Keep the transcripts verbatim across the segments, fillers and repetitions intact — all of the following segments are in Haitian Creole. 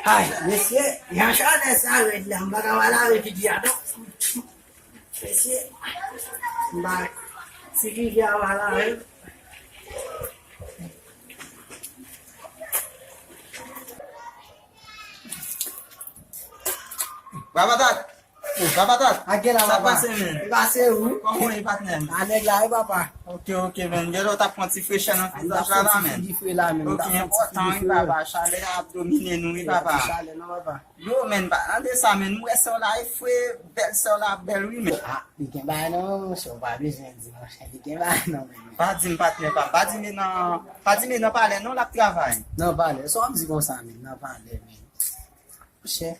Ay, mesye, jan chalè sa rèd la, m pa ka wè lari figi a non. Mesye, m pa, ti figi a wè lari. Baba Tat! Baba Tat! Ak gen la, sa papa? Pase, men? Pase, wi. Kòman w ye, patnè m? A nèg la, wi, papa. Ok, ok, men. Gen lè w t ap pran ti frechè nan vizaj la, la, men. Figi fre la, men. Ok, enpòtan, wi, papa. Chalè a ap domine nou, wi, papa. Chalè, non, papa. Yo, men, pa tande sa, men. M wè sè w la e fre, bèl sè w la bèl, wi, men. Ah, li gen bagay, non, monchè, w pa bezwen di, monchè. Li gen bagay, non, men. Pa di m, patnè pa m. Pa di m nan, pa di m nan palè, non, l ap travay. Nan palè. Sa w ap di konsa, men? Nan palè, men. Monchè.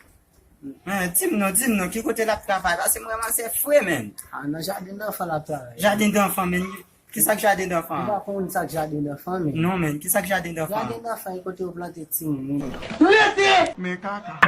Men, di m non, di m non, ki kote l ap travay? Paske m wè manzè fre, men. Ah, nan jaden danfan l ap travay. Jaden danfan, men. Ki sa k jaden danfan? M pa konn sa k jaden danfan, men. Non, men, ki sa k jaden danfan? Jaden danfan, e kote yo plante timoun, men. Men kaka.